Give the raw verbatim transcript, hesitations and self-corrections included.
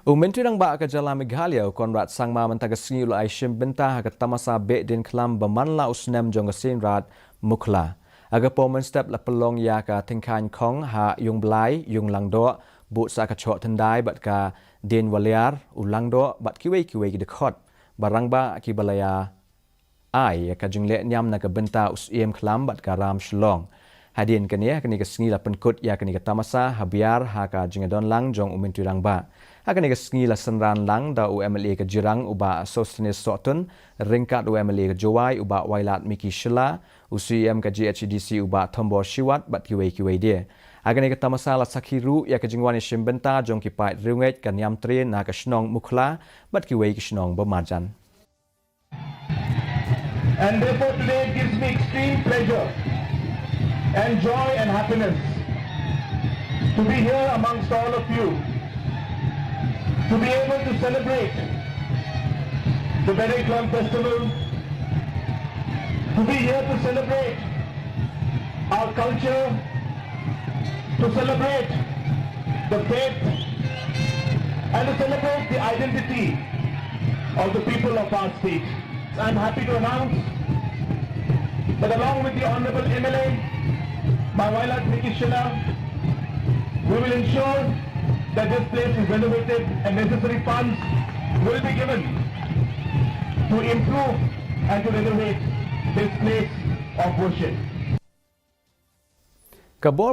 U Myntri Rangbah ka jylla Meghalaya u Conrad Sangma mynta ka sngi u la ai shimbynta ha ka tamasa Behdeiñkhlam ba man la u snem jong ka Seiñraij Mukhla. Ha ka por mynstep la pynlong ïa ka tyngkhaiñ khong ha Ïungblai, Ïunglangdoh, bud sa ka Chohthyndai bad ka Deiñwaliar, u Langdoh bad kiwei kiwei ki dkhot ba rangbah kiba la ïa ai ïa ka jingleh niam na ka bynta u Syiem Khlam bad ka Ram Shyllong. Hadien kane, ha kane ka sngi la pynkut ïa kane ka tamasa ha Biar ha ka jingïadonlang jong u Myntri Rangbah. Ha kane ka sngi la synran lang da u M L A ka Jirang u Bah Sosthenes Sohtun, ryngkat u M L A ka Jowai u Bah Wailadmiki Shylla, u C E M ka G H A D C u Bah Thombor Shiwat bad kiwei kiwei de. Ha kane ka tamasa la sakhi ruh ïa ka jingwan ïashim bynta jong ki paid riewngeit ka Niamtre na ka shnong Mukhla bad kiwei ki shnong ba marjan. And therefore today it gives me extreme pleasure and joy and happiness to be here amongst all of you, to be able to celebrate the Behdeiñkhlam festival, to be here to celebrate our culture, to celebrate the faith, and to celebrate the identity of the people of our state. I'm happy to announce that along with the Honorable M L A, Bah Wailadmiki Shylla, we will ensure that this place is renovated and necessary funds will be given to improve and to renovate this place of worship. Ka bor